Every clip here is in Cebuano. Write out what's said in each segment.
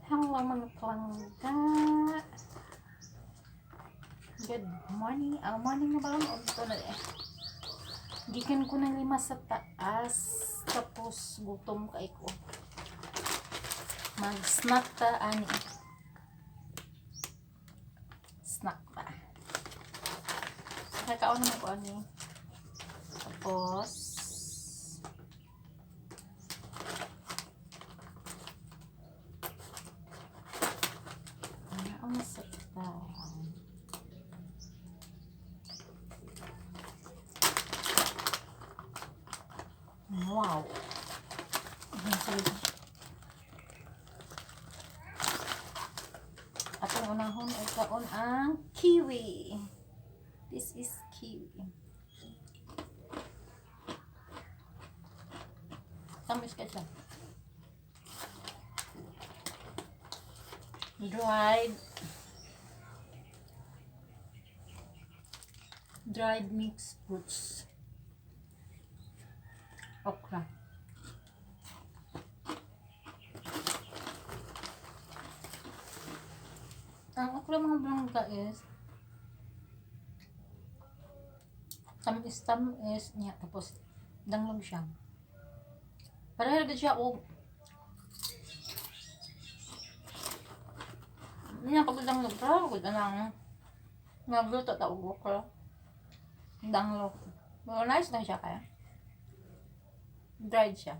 Hello, mga palangga. Good morning. Ah, morning na ba lang? O, ito na eh. Gikan ko ng 5 sa taas. Tapos, gutom kay ko. Mag-snack ta, ani. Snack ta. Kakaon naman ko, ani. Tapos, ano sa ta? Wow. Ayan, sorry. Atong unahon ay kaon ang kiwi. This is kiwi. Tamis ka siya. Dried mixed fruits. Okra. Ang okra, mga palangga, is tamis-tamis niya, tapos danglog siya. Pareho gud siya og niya pag danglog, pero gud anang nagluto ta og okra. Danglog. Pero nice lang siya kaya. Dried siya.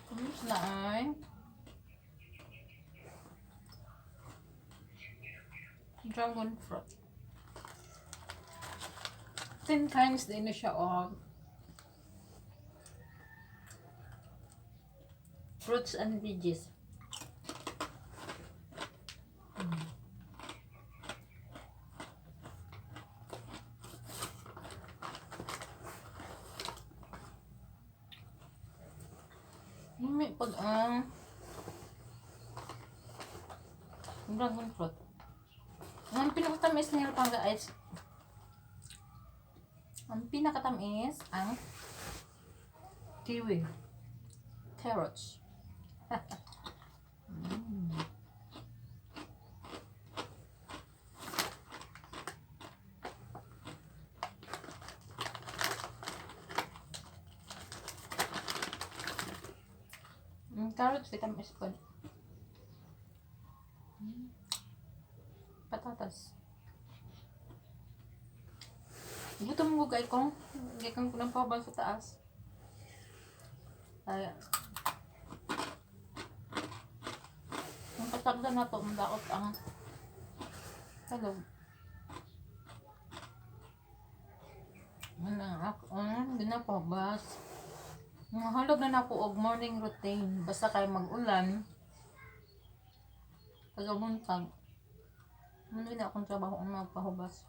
Tamis na ay. Dragon fruit. 10 kinds din na siya of fruits and veggies. May pag ang dragon fruit. Ang pinakatamis niya pang guys. Ang pinakatamis ang kiwi. Carrots. Carrots, tamis po. Patatas. Gutom ko kay ko. Gikan ko ng pabal sa taas. Ay, ang patagda na to, daot ang talog. Ano, ako, ano, ginapabas. Nahalog na nako og morning routine. Basta kay mag-ulan, pagabuntag, ano na akong trabaho ang magpahubas.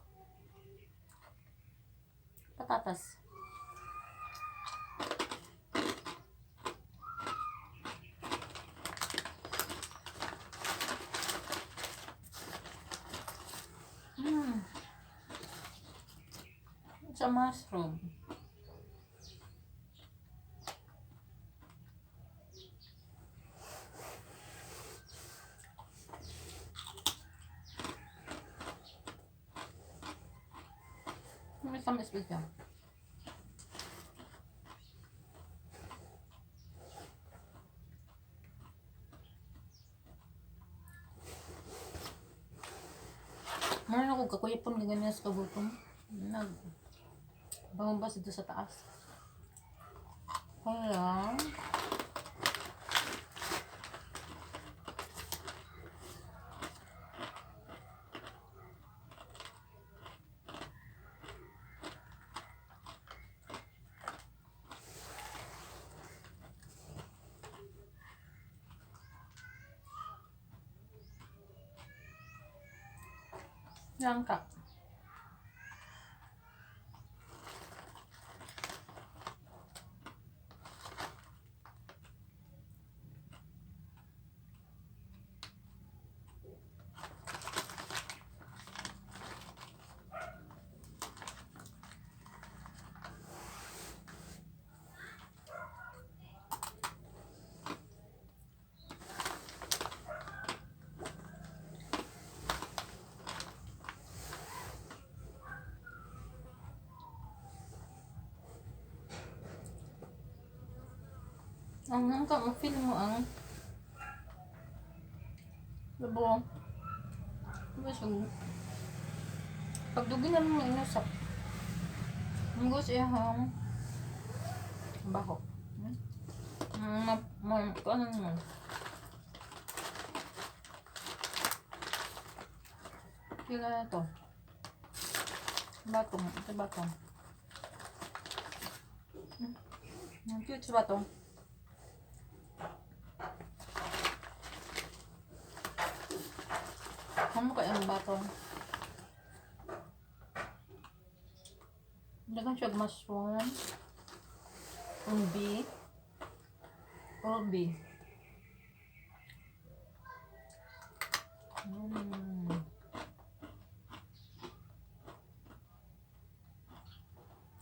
Patatas. It's a mushroom. May tamis ba siya? Meron ako kakuyapon ganyan sa kagutom. Nag bumabas dito sa taas. Kaya langka. Ang ka, feel mo ang labo. Busog. Pagdugi na mo inusap. Ang gusto iyang baho. Hmm? Ma, ma, ano naman? Pila na to? Batong. Ito batong. Ang cute sa batong. Ano kaya ang batong? Dagan siya mushroom. Ubi. Ubi.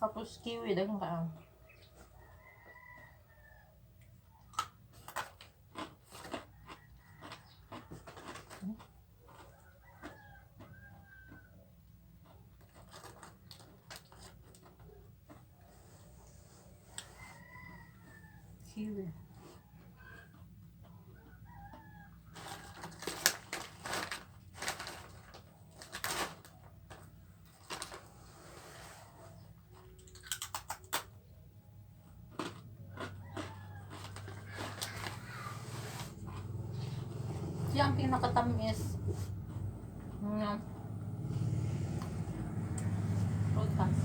Tapos kiwi, dagan ka. Kiwi. Siya ang pinakatamis na prutas.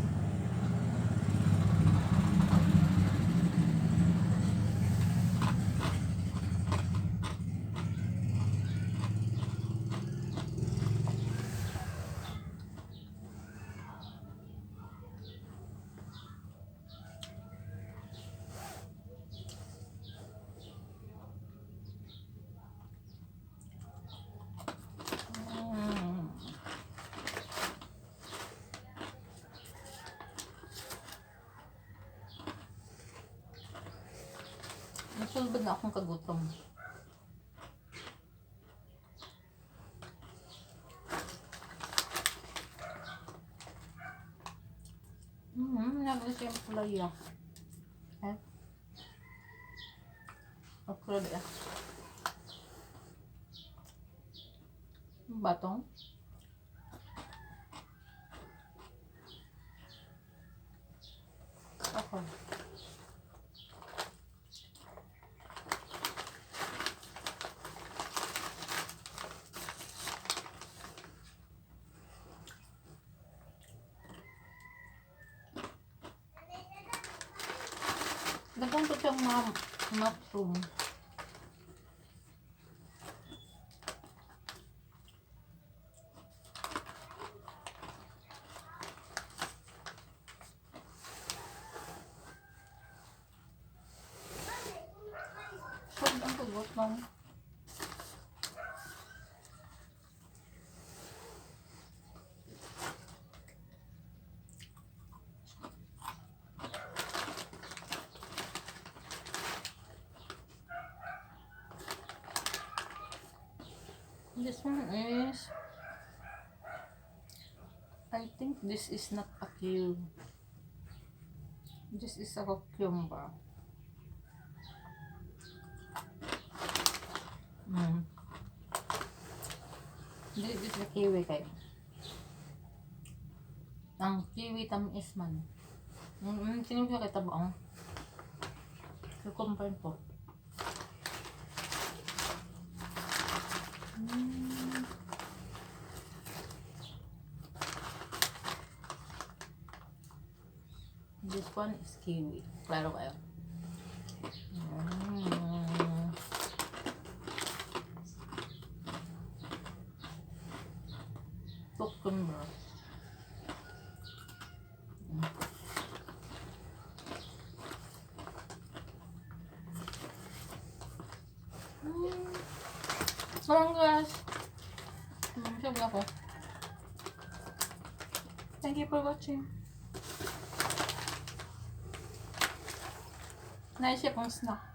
Nasulbad na akong kagutom. Naglis yung playa. Eh? Okra ba? Batong? Ako. Daghan ko siyang mushroom. Sarap ang tugot ng. This one is, I think this is not a cube. This is a cucumber. This is a kiwi kayo. Ang kiwi tamis man. Sino siya kita ba ang cucumber po? This one is kiwi. Klaro kayo. Cucumber. So lang, guys. Busog na ako. Thank you for watching. Nice siya pang snack.